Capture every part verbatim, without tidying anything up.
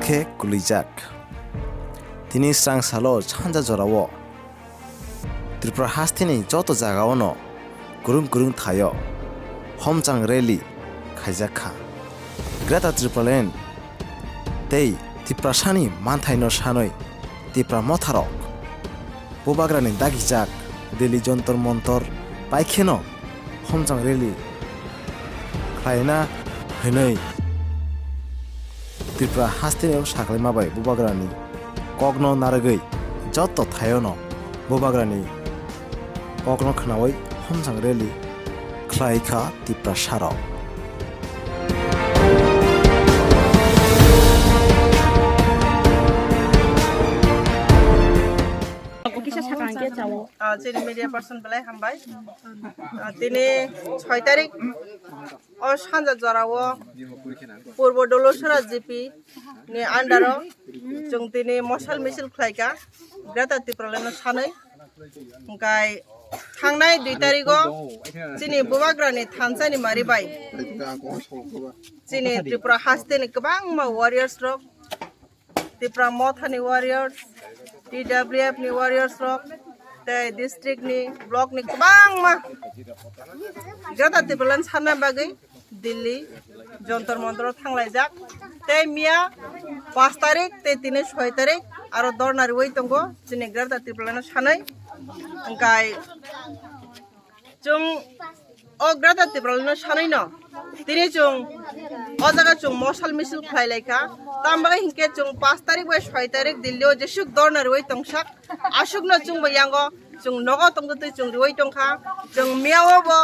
khe kwlwijak. Tini srang salo sanja jorao Tripura hasteni joto jagao no kwrwng kwrwng thaio homchang rally khaijak kha. Greater Tipraland tei Tiprasani manthaino sanwi Tipra motharok Bubagrani dagijak Delhi Jontor Montor paikheno homchang rally khlaina hwnwi Tripura hasteni saklaima bai Bubagrani kokno narwgwi joto thaiono Bubagrani kokno khnaui homchang rally khlai kha Tiprasarok. Kisa sakang khe chao. Ah, chini media person belai hambai. Ah, tini soi tarik o sanja jorao Purbo Dolasora G P ni under o chwng tini mosal misil khlaikha Greater Tipraland no sanwi. Hwnkhe thangnai dui tarigo chini Bubagrani thansani mari bai chini Tripura hasteni kwbangma warriors rok, Tipra Mothani warriors, T W F ni warriors rok, tei district ni, block ni kwbangma Greater Tipraland sanna bagwi Delhi Jontor Montor o thanglaijak. Tei miya pash tarik tei tini soi tarik aro dorna riwi tongo chini Greater Tipraland no sanwi. Hwnkhe chwng o Greater Tipraland no sanwi no tini chwng o jaga chwng mosal misil khlai lai kha. Tamo bagwi hinkhe chwng pash tarik bai soi tarik Delhi o jesuk dorna riwi tongsak, aswkno chwngbo yango chwng nogo tongtwi chwng riwi tongkha. Chwng miyao bo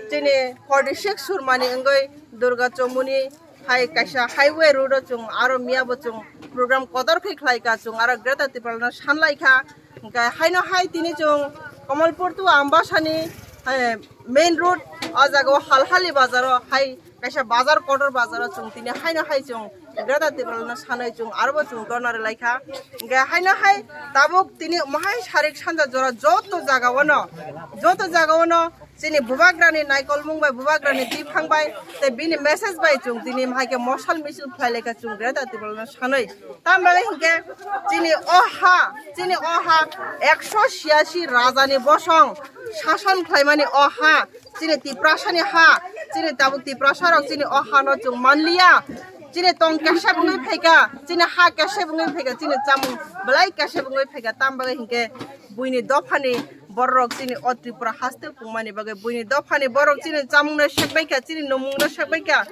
chini forty six surmani wngwi Durga Chomuni hai kaisa highway road o chwng aro miyabo chwng program kotor khe khlaikha, chwng aro Greater Tipraland no sanlaikha. Hwnkhe haino hai tini chwng Kamalpur to Ambasani, eh, main road, o jaga o Halhali bazar o hai kaisa bazar, kotor bazar o chwng tini haino hai chwng Greater Tipraland no sanwi chwng aro bo chwng dorna rwlaikha. Hwnkhe haino hai tabuk tini omo hai sarik sanja jora joto jaga o no, joto jaga o no chini Bubagrani naikolmung bai, Bubagrani tiphang bai, tei bini message bai chwng tini hai khe mosal misil khlai lai kha chwng Greater Tipraland no sanwi. Tamo bagwi hinkhe chini o ha, chini o ha ekso chhiyasi rajani bosong sason khlaimani o ha, chini Tiprasani ha, chini tabuk Tiprasarok chini o hano chwng manliya. Chini tong kesep wngwi phaikha, chini ha kesep wngwi phaikha, chini chamung belai kesep wngwi phaikha. Tamo bagwi hinkhe buini dophani bororok chini o Tripura haste pungmani bagwi buini dophani borok chini chamungno sekbaikha, chini numungno sekbaikha,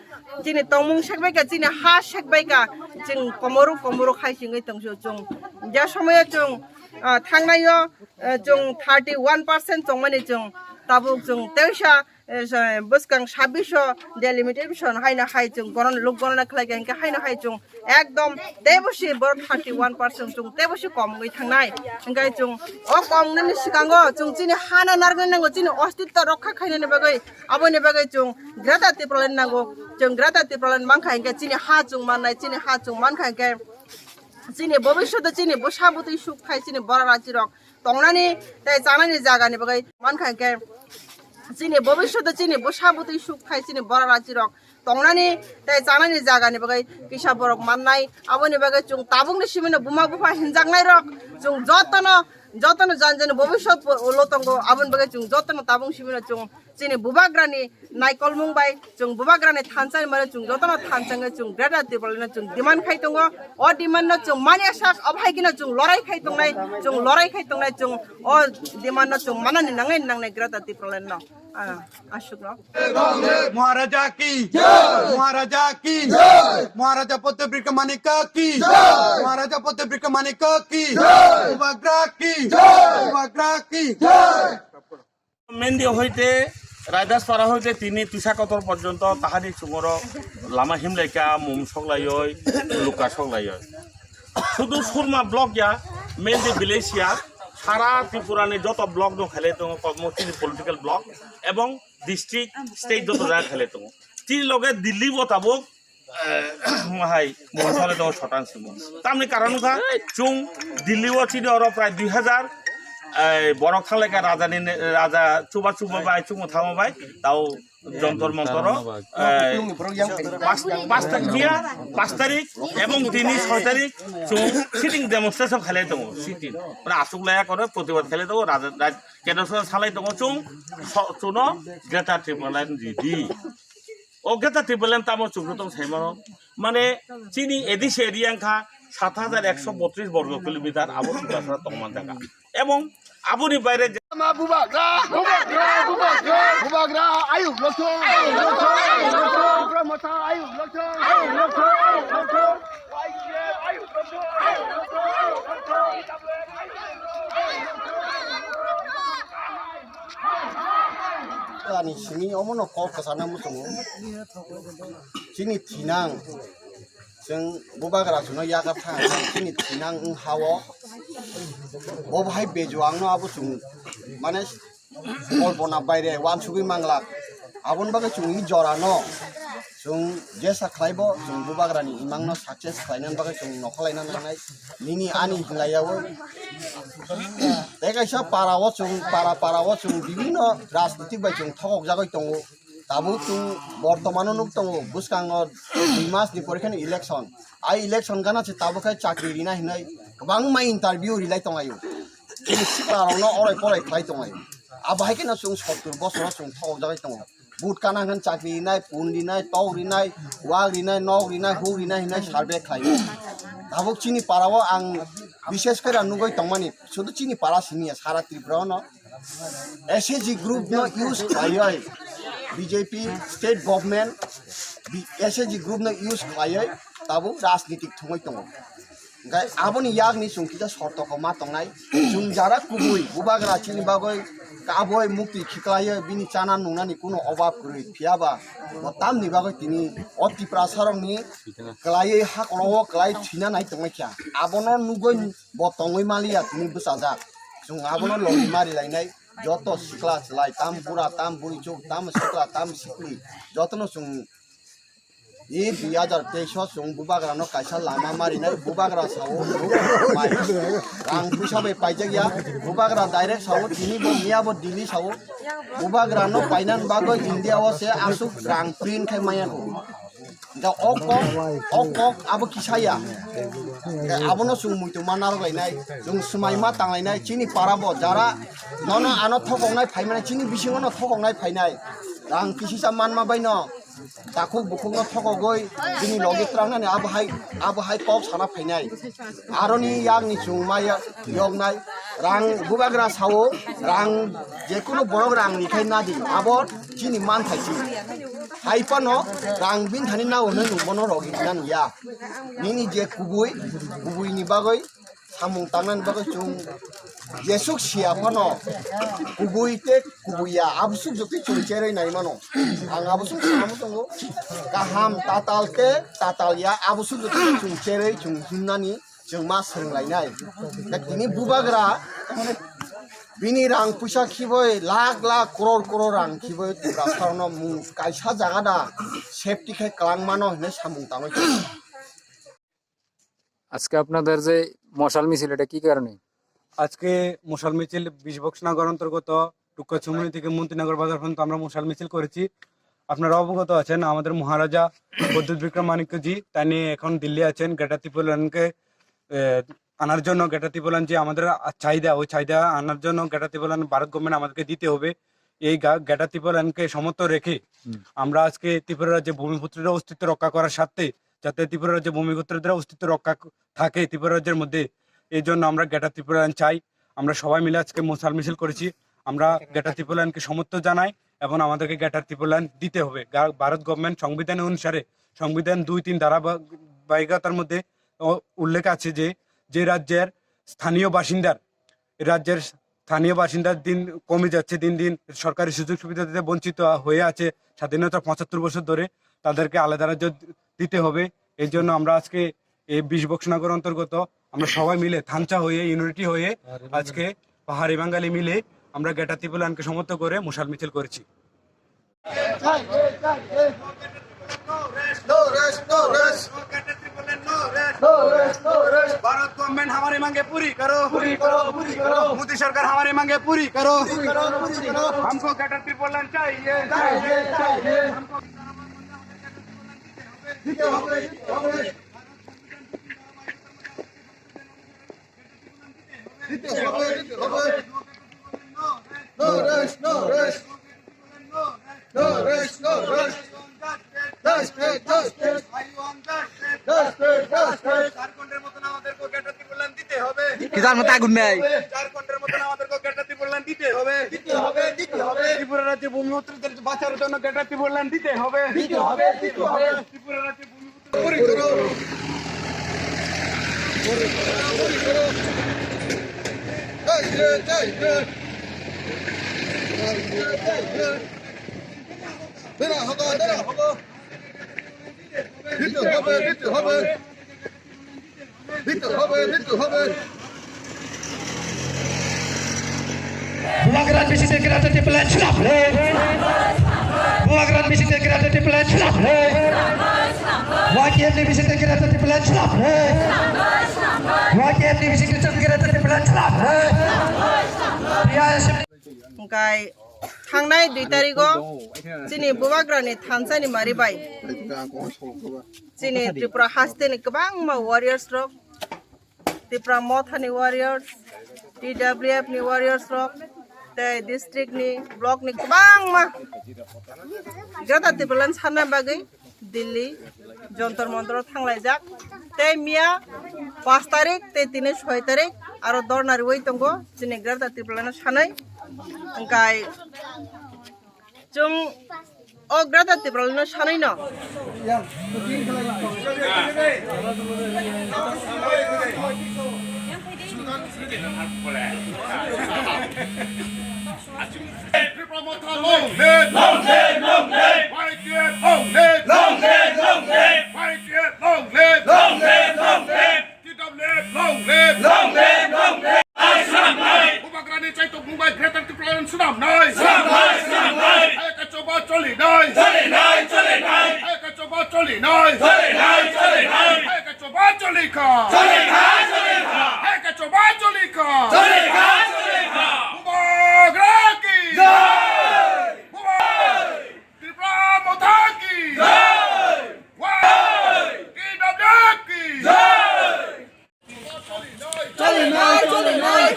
chini tongmung sekbaikha, chini ha sekbaikha, chwng komoru komoru khai singwi tongsu chwng. Je somoyo chwng, ah, thangnaio, eh, chwng thirty one percent chongmani chwng tabuk chwng teisa, eh, sa-, bwskang sabbish o delimitation haino hai chwng goron luk gorona khlai kha, hinkhe haino hai chwng ekdom teibo si borok thirty one percent chwng teibo si kom wngwi thangnai. Hinkhe chwng o kom wngnani swkango chwng chini hano narwknani nango, chini ostitto rokha khainani bagwi, aboni bagwi chwng Greater Tipraland nango. Chwng Greater Tipraland mankha hinkhe chini ha chwng mannai, chini ha chwng mankha hinkhe chini bobishoto chini bwsa bwtwi suk khai chini bora rachirok tongnani tei chanani jagani bagwi mankha hinkhe chini bobishoto chini bwsa bwtwi suk khai chini bora rachirok tongnani tei chanani jagani bagwi kisa borok mannai. Aboni bagwi chwng tabukni simino buma bupha hinjaknairok chwng jotono, jotono jani jani bobishot ulo tongo. Aboni bagwi chwng jotono tabuk simino chwng chini Bubagrani naikolmung bai chwng Bubagrani thansa ni mano chwng jotono thansa wngwi chwng Greater Tipraland no chwng demand khai tongo. O demand no chwng mani sak, obo hai kheno chwng lorai khai tongnai, chwng lorai khai tongnai, chwng o demand no chwng manani nangnai nangnai Greater Tipraland no. Ah, aswk no. महाराजा की जय। महाराजा की जय। महाराजा पट्टाभिक्र मानिक की जय। महाराजा पट्टाभिक्र मानिक की जय। बुबाग्रा की जय। बुबाग्रा की जय। Mainly hoite Raidaspara hoite tini Tuisakotor porjonto tahani chungoro lama himlaikha, mum soklaioi, luka soklaioi. Sudu Surma block ya, mainly village ya, sara Tripura ni joto block no khailai tongo, kobmo chini political block ebong district, state joto jaga khailai tongo. Chini loge Delhi bo tabuk, eh, hai, monsale tongo sotan simo. Tamni karon wngkha, chwng Delhi o chini oro prai dui hazar, eh, borok thanglaikha raja ni, raja chuba chuba bai, chwngmo thangma bai, tao Jontor Montoro, eh, pas, pas tarik, pas tarik ebong tini soi tarik chwng sitting demonstration khalai tongo, sitting. Mane aswk laya kore protibad khalai tongo, raja, raj-, kendro sorkar salai tongo chwng, so-, chwngno Greater Tipraland ridi. O Greater Tipraland tamo chwng tong sai mano. Mane chini A D C area wngkha sat hajar ekso botris borgo kilometer abo Tiprasa tongman jaga. Ebong aboni baire je- Bubagra, bubagra, bubagra, bubagra, ayuk lothong, ayuk lothong, ayuk lothong, Tipra Motha, ayuk lothong, ayuk lothong, ayuk lothong, ayuk lothong, ayuk lothong, ayuk lothong. Ani simi omono kok kwchana muchungo. Chini thinang chwng bubagra chwngno yakarkha, chini thinang wng hao. Bo bahai bejuangno abo chwng mane kolpona baire uansugwi manglak. Aboni bagwi chwng i jorano chwng jesa khlaibo chwng bubagrani imangno success khlainani bagwi chwng nokhorlaina nangnai. Nini ani hinlaiyaui tei kaisa parao chwng para parao chwng bibinno rajnitik bai chwng thokokjagwi tongo. Tabuk chwng bortomano nuk tongo, bwskango dui mas ni pore kheno election. A election gana se tabuk khai chakri rina hinwi kwbangma interview rilai tongaio. Chini sikla rokno orai porai khlai tongaio. Abo hai kheno chwng sottur bosoro chwng thokjagwi tongo. Vote kana hwn chakri rinai, pun rinai, tok rinai, wak rinai, nok rinai, huk rinai hinwi survey khlaio. Tabuk chini parao ang bishes khe nugwi tongmani, sudu chini para simi ya, sara Tripura no S H G group no use khlaiwi B J P state government bi-, S H G group no use khlaiwi tabuk rajnitik thumwi tongo. Hwnkhe aboni yakni chwng kisa sortoko ma tongnai. Chwng jara kubui bubagra chini bagwi kabui mukti khiklaiwi bini chana nungnani kuno obab kwrwi. Phiyaba bo tamni bagwi tini o Tiprasarokni kwlaiwi hakolongo kwlai thwina nai tongnaikha. Abono nugwi bo tongwi manliya tini bwchajak. Chwng abono logi mari lainai joto sikla chwlai, tam bura, tam burichuk, tam sikla, tam sikli, jotono chwng e dui hajar teis o chwng bubagrano kaisa lama marinai, bubagra sao, bubagra mai rang puisa bai paijak ya, bubagra direct sao, tini bo miya bo Delhi sao, bubagrano painan bagwi India o se aswk rang print khai maya kho. Da o kok, o kok abo kisa ya. Da abono chwng muitu ma narok lainai, chwng swmai ma tang lainai, chini para bo jara nono ano thokoknai phaimani, chini bisingo no thokoknai phainai. Rang kisisa manma bai no takhuk bukhuk no thokogoi, bini logi trangnani abo hai, abo hai kok sana phainai. Aroni yakni chwng ma ya-, yoknai. Rang bubagra sao, rang jekunu borok rang ni khai nadi, abo chini manthai si. Hai phano rang bin thani nao hwnwi nwng bono rogi nani ya. Nini je kubui, kubui ni bagwi samung tangnani bagwi chwng jesuk siya phano kubui tei kubui ya abusuk jotwi chwng cherwi nai mano. Ang abusuk samo tongo kaham tatal tei tatal ya abusuk jotwi chwng cherwi chwng himnani chwng ma swrwng lainai. Da tini bubagra bini rang puisa khiboi lakh lakh crore crore rang khiboi Tiprasarokno mung kaisa jaga da safety khai kwlang mano hinwi samung tangwi. আজকে আপনাদের যে মশাল মিছিল, এটা কি কারণে? আজকে মশাল মিছিল বিশ বক্স নগর অন্তর্গত টুক্কা চুমনি থেকে মন্ত্রীনগর বাজার পর্যন্ত আমরা মশাল মিছিল করেছি। আপনারা অবগত আছেন, আমাদের মহারাজা প্রদ্যুৎ বিক্রম মাণিক্য জি, তিনি এখন দিল্লি আছেন, গ্রেটার ত্রিপুরাল্যান্ডকে, এ, আনার জন্য। গ্রেটার ত্রিপুরাল্যান্ড যে আমাদের চাহিদা, ওই চাহিদা আনার জন্য গ্রেটার ত্রিপুরাল্যান্ড ভারত গভর্নমেন্ট আমাদেরকে দিতে হবে। এই গা-, গ্রেটার ত্রিপুরাল্যান্ডকে সমর্থ রেখে হুম। আমরা আজকে ত্রিপুরা রাজ্যে ভূমিপুত্রদের অস্তিত্ব রক্ষা করার স্বার্থে, যাতে ত্রিপুরা রাজ্যে ভূমিপুত্রদের অস্তিত্ব রক্ষা ক-, থাকে ত্রিপুরা রাজ্যের মধ্যে, এই জন্য আমরা গ্রেটার ত্রিপুরাল্যান্ড চাই। আমরা সবাই মিলে আজকে মশাল মিছিল করেছি। আমরা গ্রেটার ত্রিপুরাল্যান্ডকে সমর্থন জানাই এবং আমাদেরকে গ্রেটার ত্রিপুরাল্যান্ড দিতে হবে। গা-, ভারত গভর্নমেন্ট সংবিধান অনুসারে, সংবিধান দুই তিন ধারাবাহিকতার মধ্যে ও-, উল্লেখ আছে যে, যে রাজ্যের স্থানীয় বাসিন্দার, রাজ্যের স্থানীয় বাসিন্দার দিন কমে যাচ্ছে, দিন দিন সরকারি সুযোগ সুবিধা থেকে বঞ্চিত হয়ে আছে স্বাধীনতা পঁচাত্তর বছর ধরে, তাদেরকে আলাদা রাজ্য দিতে হবে। এই জন্য আমরা আজকে এই বিশ বক্সনগর অন্তর্গত আমরা সবাই মিলে থানচা হয়ে, ইউনিটি হয়ে আজকে পাহাড়ি বাঙালি মিলে আমরা গ্রেটার ত্রিপুরাল্যান্ডকে সমর্থন করে মশাল মিছিল করেছি। No rest, no rest. No rest, no rest. Bharat government हमारी मांगे पूरी करो, पूरी करो, पूरी करो। मोदी सरकार हमारी मांगे पूरी करो, पूरी करो, पूरी करो। हमको ग्रेटर तिब्बतलैंड चाहिए, चाहिए, चाहिए। हमको দিতে হবে, দিতে হবে। দিতে হবে, দিতে হবে। No rest, no rest. No rest, no rest. Justice, justice. Justice, justice. झारखंडेर মতন আমাদেরকে গ্রেটার তিব্বতল্যান্ড দিতে হবে। কি জানো তা গুন্ডাই? झारखंडेर মতন আমাদেরকে গ্রেটার তিব্বতল্যান্ড দিতে হবে। দিতে হবে, দিতে হবে। ত্রিপুরা রাজ্যে ভূমিপুত্রদের বাঁচার জন্য গ্রেটার তিব্বতল্যান্ড দিতে হবে। দিতে হবে, দিতে হবে। ত্রিপুরা রাজ্যে ভূমিপুত্র पूरी करो। पूरी करो, पूरी करो। जय हिंद, जय हिंद। जय हिंद, जय हिंद। देना होगा, देना होगा। দিতে হবে, দিতে হবে। দিতে হবে, দিতে হবে। Bubagra bising de Greater Tipraland khilaf le. Bubagra bising de Greater Tipraland khilaf le. Y T F ni bising de Greater Tipraland khilaf le. Y T F ni bising de Greater Tipraland khilaf le. T I S F. Hwnkhe thangnai dui tarigo chini Bubagrani thansani mari bai chini Tripura hasteni kwbangma warriors rok, Tipra Mothani warriors, T W F ni warriors rok, tei district ni, block ni kwbangma Greater Tipraland sanna bagwi Delhi Jontor Montor o thanglaijak. Tei miya pash tarik tei tini soi tarik aro dorna riwi tongo chini Greater Tipraland no sanwi. Hwnkhe chwng o Greater Tipraland no sanwi no. Tripura Motha long live! Long live, long live! Y T F long live! Long live, long live! Y T F long live! Long live, long live! T W F long live! Long live, long live! Bubagrani chaitokmung bai Greater Tipraland swnamnai! Swnamnai, swnamnai! Hai kachoba cholinai! Cholinai, cholinai! Hai kachoba cholinai! Cholinai, cholinai! Hai kachoba cholikha! Cholikha, cholikha! Hai kachoba cholikha! Cholikha, cholikha! Bubagra ki! Jai! Bubagra! Tripura Motha ki! Jai! Wai! T W F ki! Jai! Cholinai, cholinai!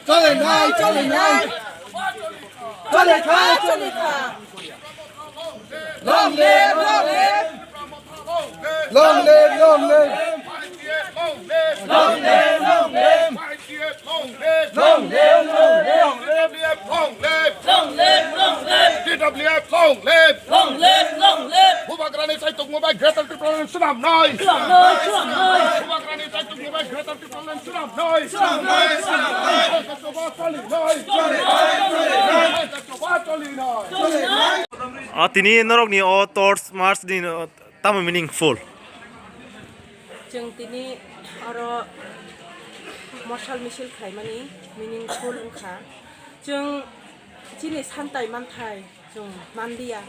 Cholinai, cholinai! Cholikha, cholikha! Long live, long live! Long live, long live! Long live, long live! Long live, long live! Long live, long live! T W F long live! Long live, long live! Bubagrani chaitokmung bai Greater Tipraland swnamnai! Swnamnai, swnamnai! Bubagrani chaitokmung bai Greater Tipraland swnamnai! Swnamnai, swnamnai! Hai kachoba cholinai! Cholinai, cholinai! Hai kachoba cholinai! Cholinai! Ah, tini norokni o torch march ni, uh, tamo meaningful? Chwng tini oro morsal misil khlaimani meaningful wngkha. Chwng chini santai manthai chwng manliya.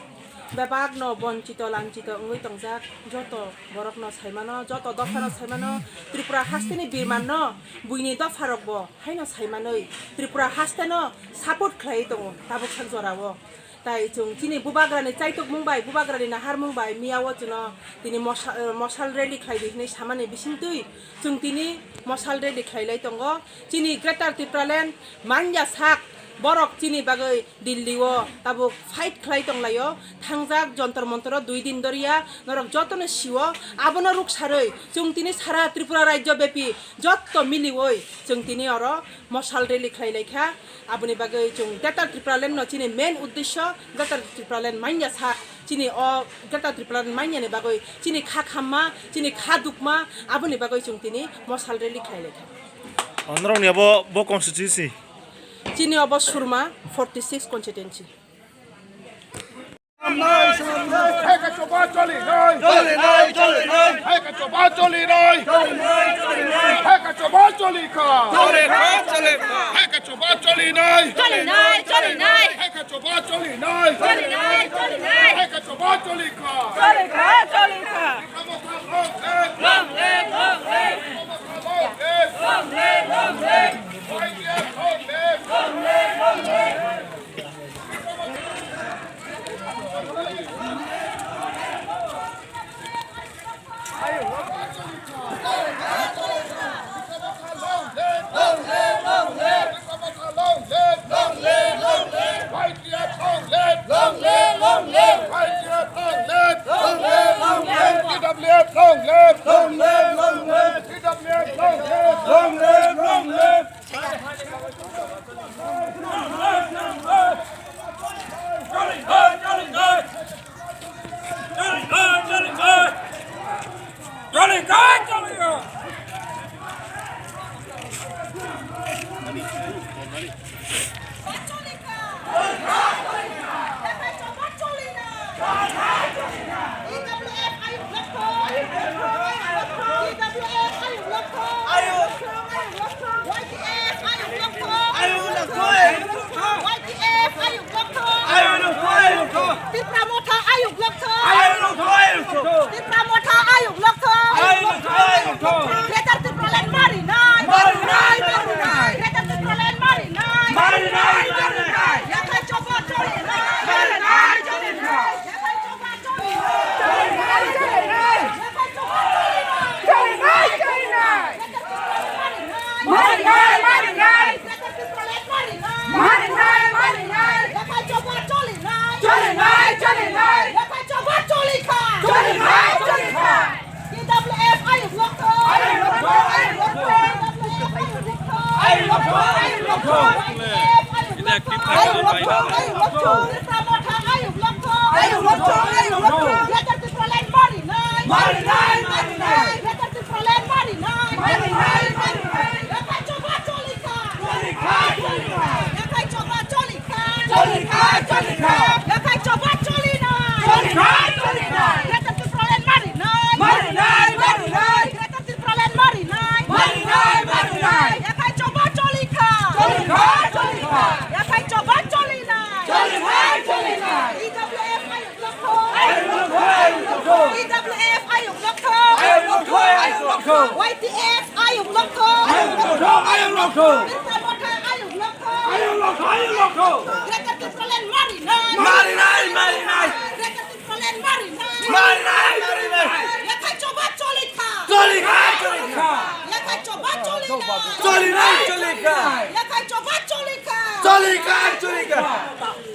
Bebakno bonchito lanchito wngwi tongjak joto borokno saimano, joto dophano saimano, Tripura hasteni birmanno buini dopharokbo haino saimanwi Tripura hasteno support khlaiwi tongo tabuk sak jorao. Tai chwng chini Bubagrani chaitokmung bai, Bubagrani naharmung bai, miyao chwngno tini mosa-, eh, mosal rally khlai di hinwi samani bisingtwi chwng tini mosal rally khlai lai tongo. Chini Greater Tipraland manya sak borok chini bagwi Delhi o tabuk fight khlai tong laio. Thangjak Jontor Montor o dui din doriya norok jotono sio, abono ruksarwi chwng tini sara Tripura rajyo bepi jotto miliwi chwng tini oro mosal rally khlai lai kha. Aboni bagwi chwng Greater Tipraland no chini main uddesyo Greater Tipraland manya sa, chini o Greater Tipraland manya ni bagwi chini kha khamma, chini kha dukma, aboni bagwi chwng tini mosal rally khlai lai kha. Norok ni abo bo constituency? Chini obo Surma forty six constituency. Hai kachoba cholinai! Cholinai, cholinai! Hai kachoba cholinai! Cholinai, cholinai! Hai kachoba cholikha! Cholikha, cholikha! Hai kachoba cholinai! Cholinai, cholinai! Hai kachoba cholinai! Cholinai, cholinai! Hai kachoba cholikha! Cholikha, cholikha! Long live, long live! Long live, long live, long live. T W F, long live, long live, long live. Tipra Motha ayuk lokthok. Tipra Motha ayuk lokthok. Greater Tipraland marinai. Marinai, marinai. Greater Tipraland marinai. Marinai, marinai. Yaphai choba cholinai. Marinai, cholinai. Yaphai choba cholinai. Cholinai, cholinai. Yaphai choba cholinai. Cholinai, cholinai. Greater Tipraland marinai. Marinai, marinai. Marinai, marinai. Yaphai choba cholinai. Cholinai, cholinai. Yaphai choba cholikha. Cholikha, cholikha. T W F ayuk lokthok. Ayuk lokthok, ayuk lokthok. T W F ayuk lokthok. Ayuk lokthok, ayuk lokthok. Ayuk lokthok, ayuk lokthok. Tipra Motha ayuk lokthok. Ayuk lokthok, ayuk lokthok. Greater Tipraland marinai. Marinai, marinai. Greater Tipraland marinai. Marinai, marinai. Yaphai choba cholikha. Cholikha, cholikha. Yaphai choba cholikha. Cholikha, cholikha. Yaphai choba cholinai. Cholikha, cholikha. Greater Tipraland marinai. Marinai, marinai. Greater Tipraland marinai. Marinai, marinai. Yaphai choba cholikha. Cholikha, cholikha. Yaphai choba cholinai. Cholinai, cholinai. T W F ayuk lokthok. Ayuk lokthok, ayuk lokthok. T W F ayuk lokthok. Ayuk lokthok, ayuk lokthok. Y T F ayuk lokthok. Ayuk lokthok, ayuk lokthok. Tipra Motha ayuk lokthok. Ayuk lokthok, ayuk lokthok. Greater Tipraland marinai. Marinai, marinai. Greater Tipraland marinai. Marinai, marinai. Yaphai choba cholikha. Cholikha, cholikha. Yaphai choba cholinai. Cholinai, cholikha. Yaphai choba cholikha. Cholikha, cholikha.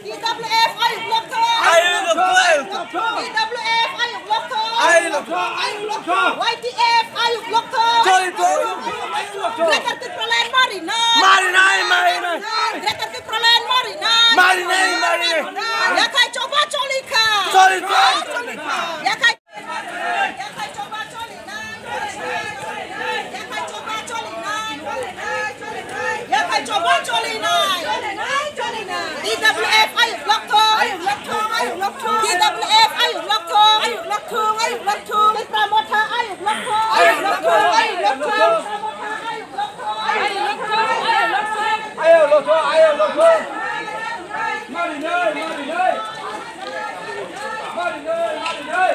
T W F ayuk lokthok. Ayuk lokthok, ayuk lokthok. T W F ayuk lokthok. Ayuk lokthok, ayuk lokthok. Y T F ayuk lokthok. Cholikha, ayuk lokthok. Greater Tipraland marinai. Marinai, marinai. Greater Tipraland marinai. Marinai, marinai. Yaphai choba cholikha. Cholikha, cholikha. Yaphai Yaphai choba cholinai. Yaphai choba cholinai. Yaphai choba cholinai. T W F ayuk lokthok. T W F ayuk lokthok. Tipra Motha ayuk lokthok. Ayuk lokthok, ayuk lokthok. Ayuk lokthok, ayuk lokthok. Marinai, marinai. Marinai, marinai.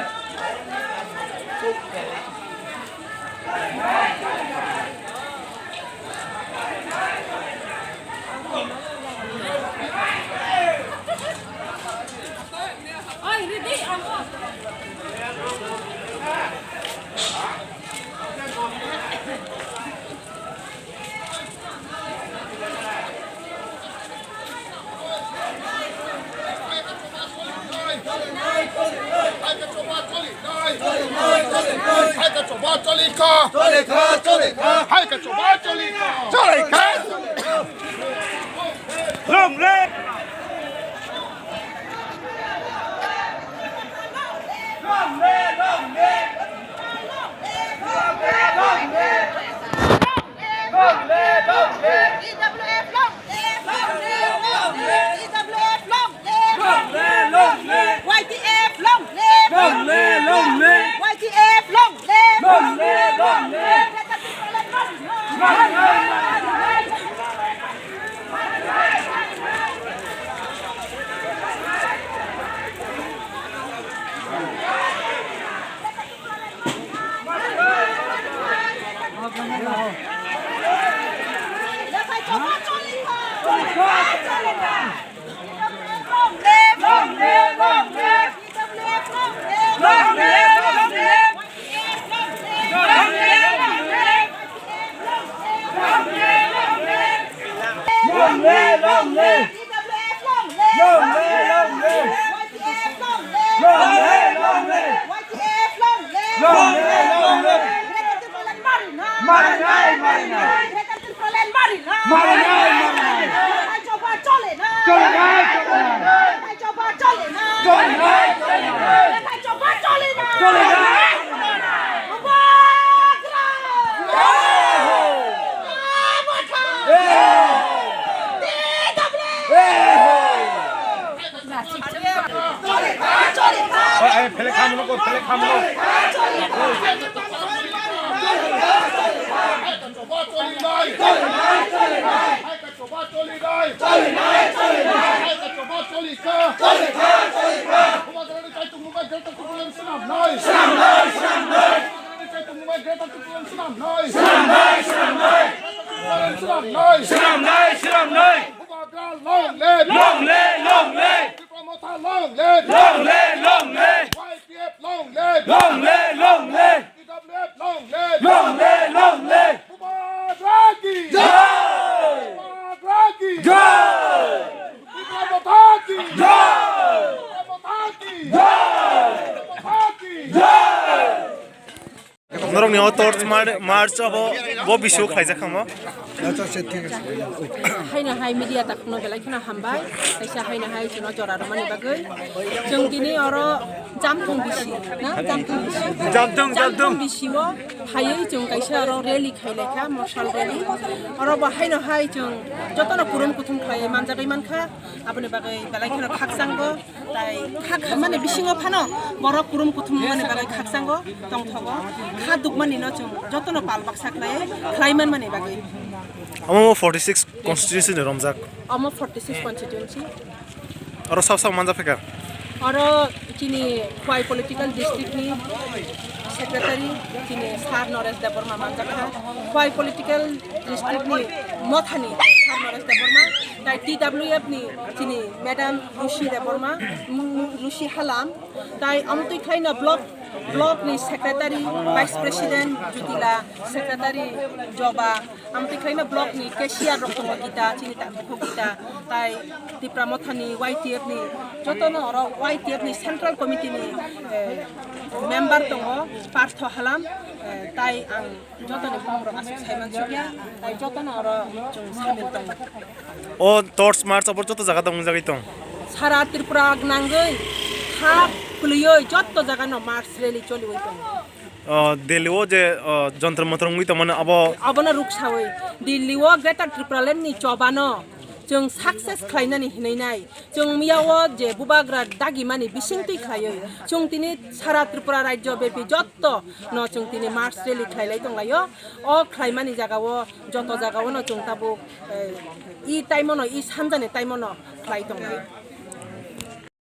Hai ka choba choli kha. Choli kha, choli kha. Hai ka choba choli kha. Choli kha. Long live. Long live, long live. Long live, long live. Long live, long live. T W F long live. Long live, long live. T W F long live. Long live, long live. Y T F long live. Long live, long live. Y T F long live. Long live, long live. Long live, long live. Long live, long live. Long live, long live. Long live. Ai, phele khamu no, phele khamu no. Choba choli nai. Choba choli nai. Choba choli kha. Bubagrani kaitor mungbai Greater Tipraland swnam nai. Swnam nai, swnam nai. Bubagrani kaitor mungbai Greater Tipraland swnam nai. Swnam nai, swnam nai. Swnam nai, swnam nai. Bubagra long live. Long live, long live. Tipra Motha long live. Long live, long live. Y T F long live. Long live, long live. T W F long live. Long live, long live. Bubagra ki jai. Bubagra ki jai. Tipra Motha ki jai. Tipra Motha ki jai. Tipra Motha ki jai. Norokni o torch mar-, march abo bo bisu khaijak kha mo. Haino hai media takhukno belai kheno hambai, kaisa haino hai chwngno jora rwmani bagwi. Chwng tini oro jamthung bisi, na? Jamthung bisi. Jamthung, jamthung. Jamthung bisio phaiwi chwng kaisa oro rally khailaikha, mosal rally. Oro bo haino hai chwng jotono kurum kuthum khlaiwi manjagwi mankha, aboni bagwi belai kheno khakchangbo. Tai kha khammani bisingo phano borok kurum kuthum mani bagwi khakchango tongthogo. Kha dukmani no chwng jotono pal baksa khlai, khlai manmani bagwi. Omo forty six constituency ni romjak. Omo forty six constituency. Oro sab sab manja phekar. Oro chini Khwai political district ni secretary chini Sir Naresh Debbarma manjakha. Khwai political district ni Mothani Sir Naresh Debbarma, tai T W F ni chini Madam Lucy Debbarma, mm, Lucy Halam, tai amtwi khlaino block, block ni secretary, vice president, Jutila secretary, Joba, amtwi khlaino block ni cashier rok tongo Gita, chini ta Gita, tai Tipra Mothani Y T F ni jotono oro Y T F ni central committee ni, eh, member tongo Partho Halam, eh, tai ang jotoni bumungrok aswk saiman sukya, tai jotono oro chwng samil tongo. O torch march abo joto jaga tong, wngjakgwi tong? Sara Tripura nangwi kha kwlwiwi joto jagano march rally choliwi tongo. O, Delhi o je, o, Jantar Mantar wngwi tongmani abo? Abono ruksawi Delhi o Greater Tipraland ni chobano chwng success khlainani hinwi nai. Chwng miyao je bubagra dagimani bisingtwi khlaiwi chwng tini sara Tripura rajyo bepi jotto no chwng tini march rally khlailai tonglaio. O khlaimani jagao joto jagaono chwng tabuk, eh, i taimono, i sanjani taimono khlai tonglai.